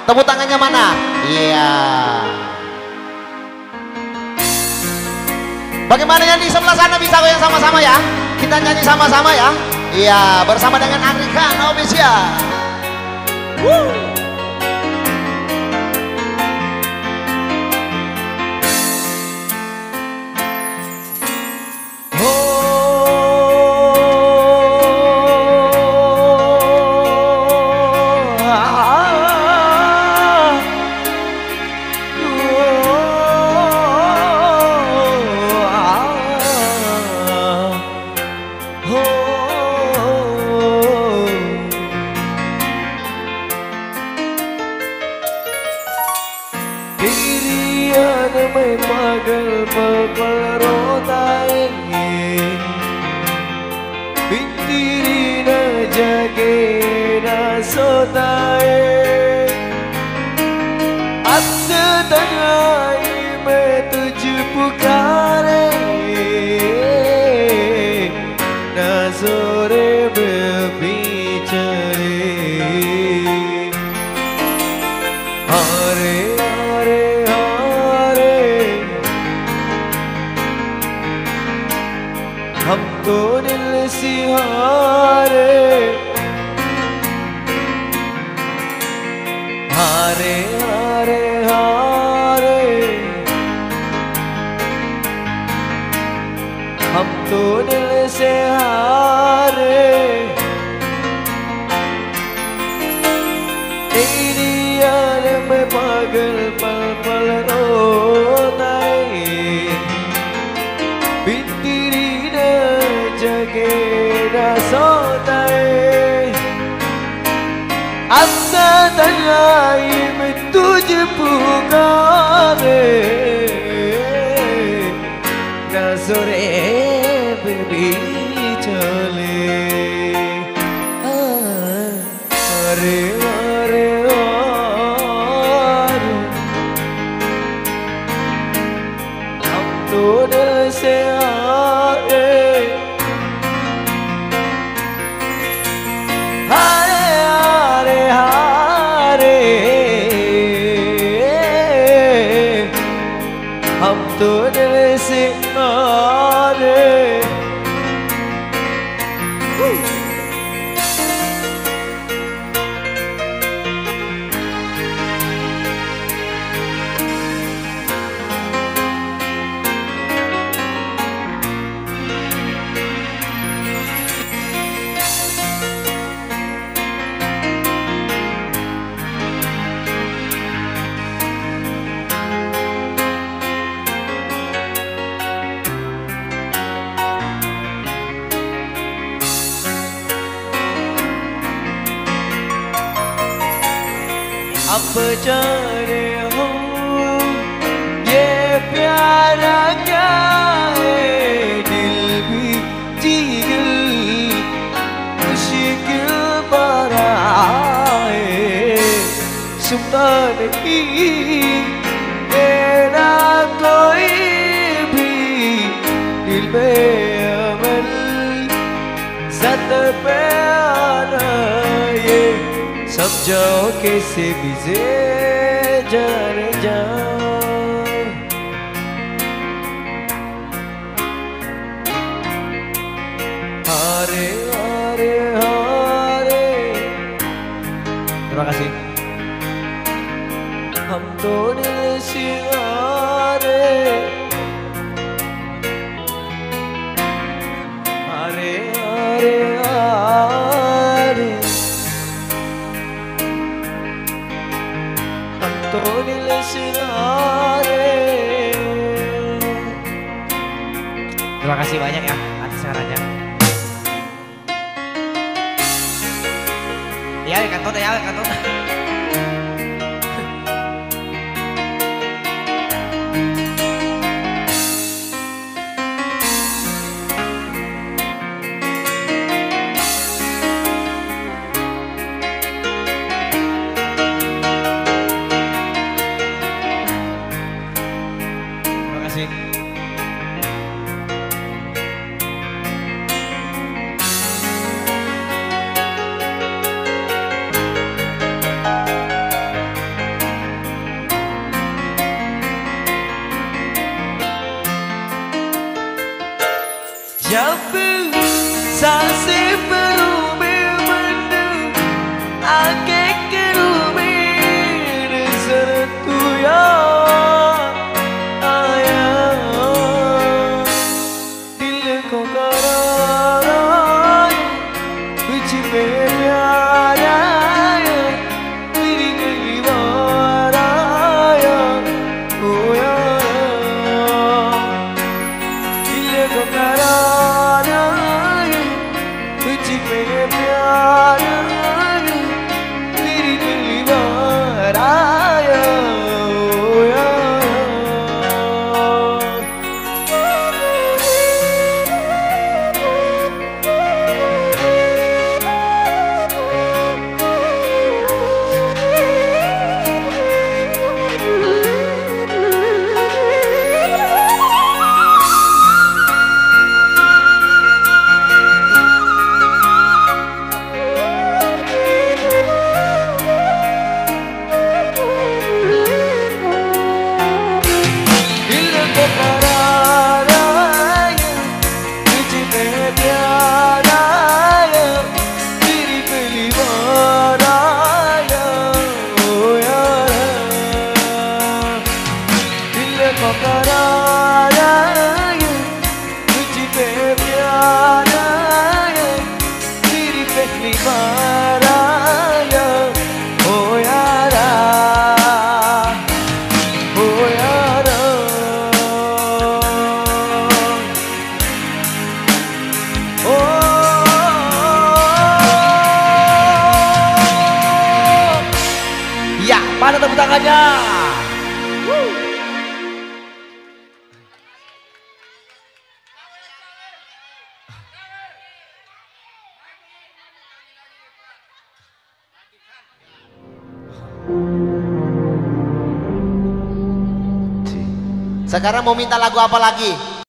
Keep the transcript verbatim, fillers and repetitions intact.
Tepuk tangannya mana? Iya. Bagaimana yang di sebelah sana, bisa goyang sama-sama ya? Kita nyanyi sama-sama ya. Iya, bersama dengan Andri Khan Official. Woo. Iriana mai pagel pepel rotae, pintirina jagena sotae. Assetangai metuju pukare, nasore bebicare. Hare, hare, hare. Hamto nilsi hare. Hare, hare, hare. Hamto nilsi hare. Iriana mai pagel pal-pal rotae, pintirina jagena sotae. Assetangai metuju pukare, nasore bebicare. Ah, hare, hare, hare. Hamto nilsi hare. Hare, hare, hare. Hamto nilsi hare. Apa cara ho ye piara nyae dilbi jigil musyikil bara e. Sumtani ena koi bi dilbe amal sate peana ye samjao ke se bize jare jao. Hare, hare, hare. Terima kasih. Hamtoni lesi hare. Hare, hare, hare. Hamtoni lesi hare. Terima kasih banyak ya atas sarannya. Ya, kantor ya, kantor. Terima kasih. Jambu sase perube mendung, akeke rube deseretu ya ayah. Dilleko kararaya, uci pepiaraya, diri kelibaraya, oh ya. Dilleko kararaya, uci pepiaraya, diri kelibaraya, oh ya. Uci pepiaraya, diri pelibaraya, oh yara, oh yara. Oh. Iya, mana tepuk tangannya? Sekarang mau minta lagu apa lagi?